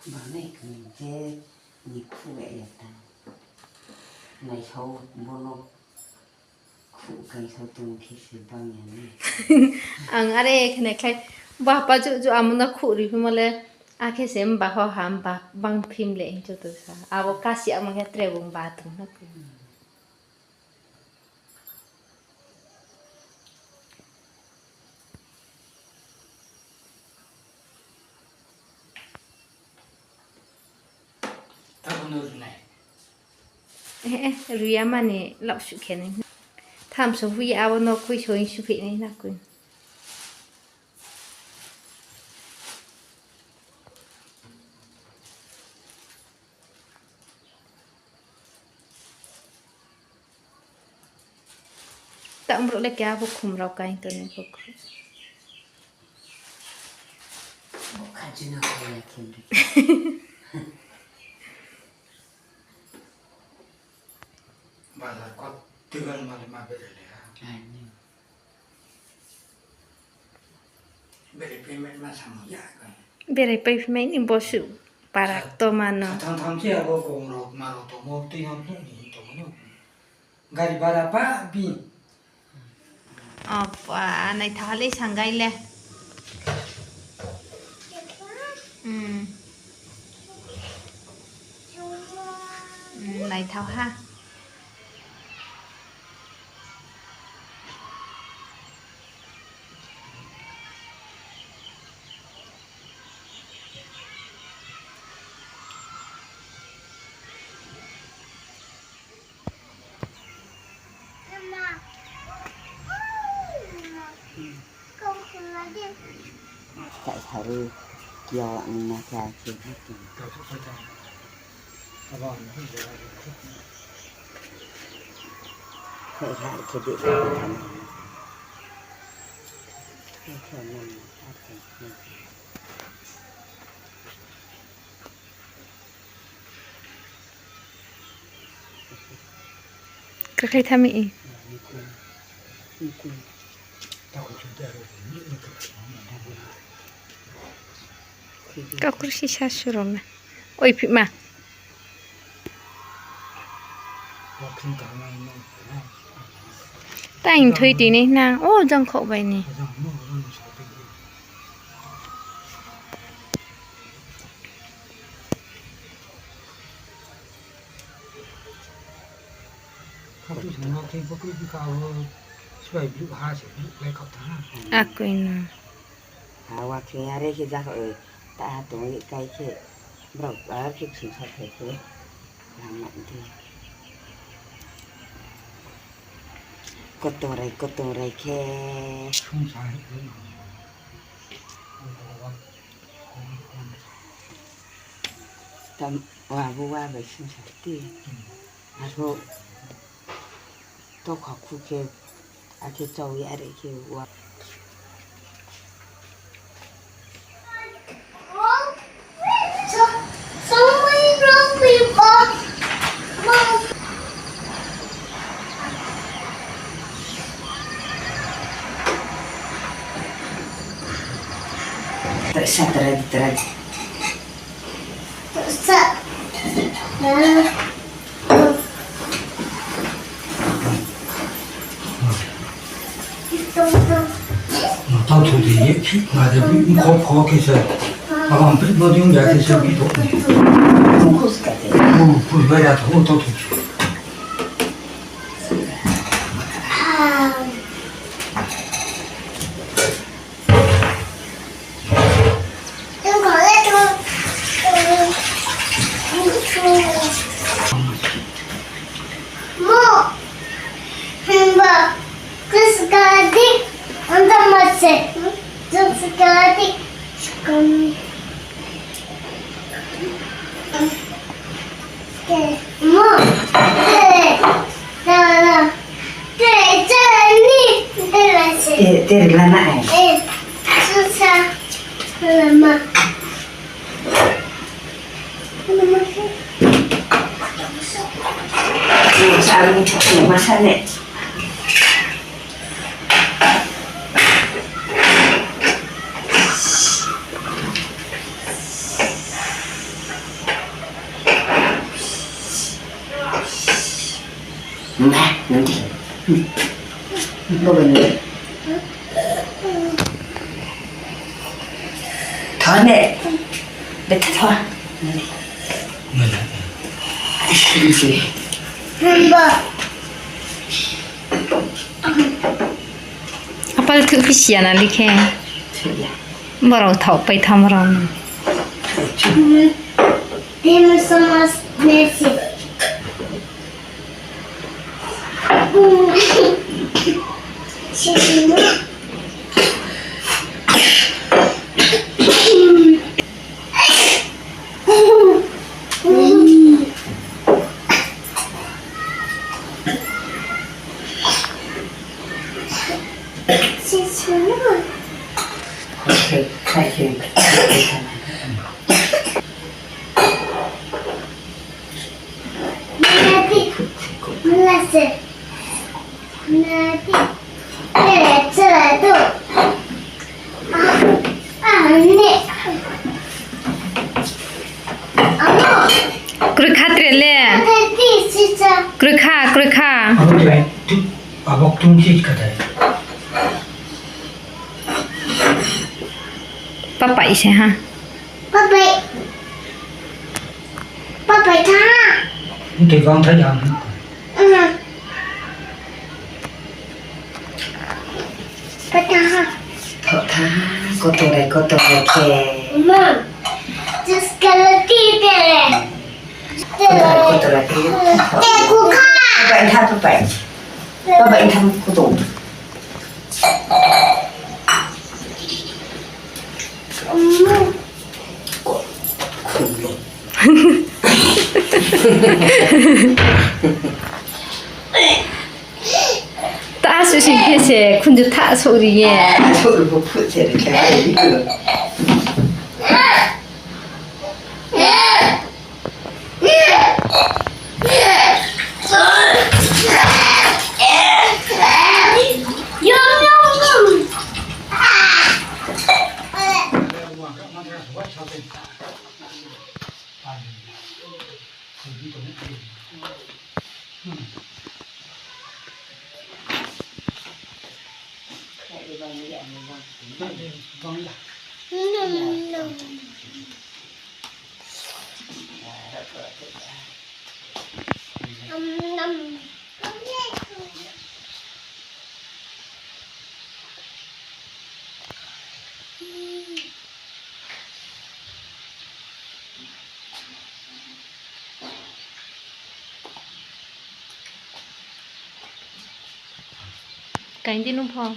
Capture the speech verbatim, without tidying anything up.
Banai khe je ni khuh ya ta. Naisao bono khuh kaisao tong khe se bang ya ni. Ang are khne khlai ba pa ju ju amo no khuh ri phimo le, akhe se mba ho ha mba bang phim le hing joto sa. Abo kasi amo khe tre bung ba tong na khe. Taoh no runai. Eh, eh, ruya mani laohsuh khe nai. Thamso hui abo no khuiso hing suphi nai na koi. Tang brouh le khe abo khum rao kaing tong nai kho kho. Bo kha jino khe ya khe. Bazar kot tegal male ma bere le ha. Ani. Berai pai mai ma samo ya khe. Berai pai mai ni bosuh parak to mano. Satham tham se abo kong rok ma rok tongmo tui no phnuh ni tongmo no. Gari bara pa bi. Opa, naithao ha le sangai le. Hmm. Hmm, naithao ha. Kau sari kio ni na kha khe. Khe ha khe di khe di. Khe khe na kha khe. Kakhai thami i. Kakur sisa surong na. Oi, phima. Tain thui tini na. O, jang khok bai ni. Akoi no. Ha, wa khe are khe ja kho, eh, ta ha tong ye kai khe, brao ar khe sungsa khai khe, lama di. Kotong rai, kotong rai khe. Tam, wa bo wa bai sungsa ti. Aro tokha khu khe, akhe chau ye are khe wa. Sa tara di tara di. Sa. Tau thu di ye, na de bi, mkho pho khe se. Abang bi, no di ya khe se bi tho. Mkho ska de. Mkho ska de, tho, tau thu. Mo, himba, kuskadi, anta mase, kuskadi, skam. Mo, te, tara, te, jani, te, lase. Te, te, lana, eh. Eh, susa, lama. Nungdi. Bo bo nungdi. Tho ne. Betha tho. Nungdi. Apal thuh phi siya na likhe. Borao thaoh pai tham rao. Famous, famous, Messi. Kroi kha tre le. Kroi kha, kroi kha. Abo tu, abo tung si kha dai. Papai se ha. Papai. Papai tha. Tei bang tha yang. Patha. Patha, kotor rai, kotor rai khe. Mom, just kalati tere. Kotor rai, kotor rai khe. Te kukha. Papai tha, papai. Papai tha, kotor. Mom. Ta suh sing khe se khunju tha souh ri ye. Souh ri pho phuh se ri khe. Kaing di nung pho.